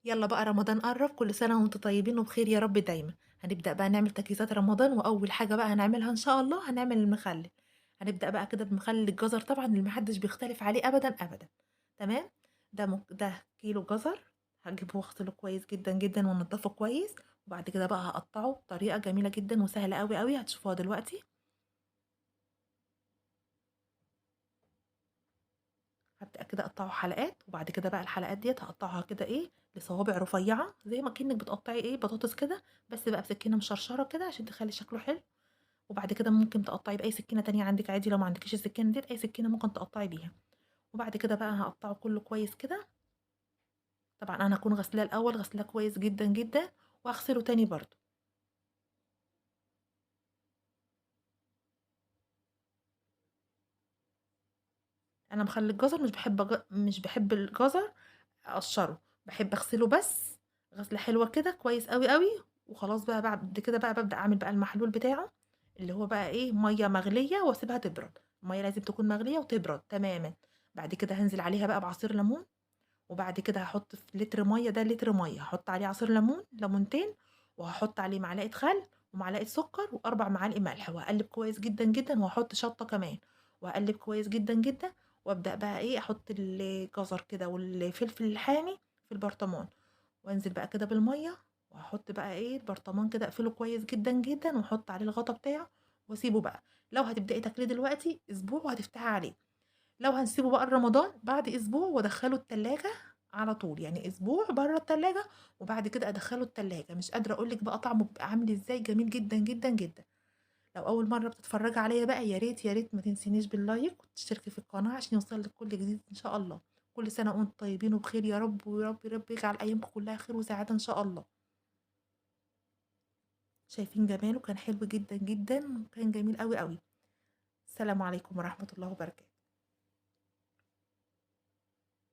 يلا بقى رمضان قرب، كل سنة وانتم طيبين وبخير يا رب دايما. هنبدأ بقى نعمل تجهيزات رمضان، وأول حاجة بقى هنعملها إن شاء الله هنعمل المخلل. هنبدأ بقى كده بمخلل الجزر، طبعا اللي محدش بيختلف عليه أبدا أبدا. تمام. ده كيلو جزر، هجيبه واغسله كويس جدا جدا وانضفه كويس، وبعد كده بقى هقطعه بطريقة جميلة جدا وسهلة قوي قوي، هتشوفوها دلوقتي. هبدأ كده اقطعه حلقات، وبعد كده بقى الحلقات ديت هقطعها كده ايه لصوابع رفيعة، زي ما كأنك بتقطعي ايه بطاطس كده، بس بقى بسكينة مشرشرة كده عشان تخلي شكله حلو. وبعد كده ممكن تقطعي بأي سكينة تانية عندك عادي، لو ما عندكيش السكينة ديت أي سكينة ممكن تقطعي بيها. وبعد كده بقى هقطعه كله كويس كده. طبعا انا هكون غسلاه الاول، غسلاه كويس جدا جدا، وهغسله تاني برضو. انا مخلي الجزر مش بحب الجزر اقشره، بحب اغسله بس غسله حلوة كده كويس قوي قوي، وخلاص بقى. بعد كده بقى ببدا اعمل بقى المحلول بتاعه، اللي هو بقى ايه مية مغليه واسيبها تبرد. المية لازم تكون مغليه وتبرد تماما. بعد كده هنزل عليها بقى بعصير ليمون، وبعد كده هحط في لتر مية، ده لتر مية هحط عليه عصير ليمون، ليمونتين، وهحط عليه معلقه خل ومعلقة سكر واربع معالق ملح، وهقلب كويس جدا جدا، وهحط شطه كمان وهقلب كويس جدا جدا. وابدا بقى ايه احط الجزر كده والفلفل الحامي في البرطمان، وانزل بقى كده بالمية، وهحط بقى ايه البرطمان كده اقفله كويس جدا جدا، واحط عليه الغطا بتاعه واسيبه بقى. لو هتبداي تاكليه دلوقتي اسبوع وهتفتحي عليه، لو هنسيبه بقى رمضان بعد اسبوع وادخله التلاجة على طول، يعني اسبوع بره التلاجة وبعد كده ادخله التلاجة. مش قادرة اقولك بقى طعمه بيبقى عامل ازاي، جميل جدا جدا جدا. لو اول مرة بتتفرجي عليا بقى يا ريت يا ريت ما تنسينيش بال like وتشتركي في القناة عشان يوصلك كل جديد ان شاء الله. كل سنة وانتم طيبين وبخير يا رب، ويا رب يا رب يجعل ايامكم كلها خير وسعادة ان شاء الله. شايفين جماله؟ كان حلو جدا جدا وكان جميل قوي قوي. السلام عليكم ورحمة الله وبركاته.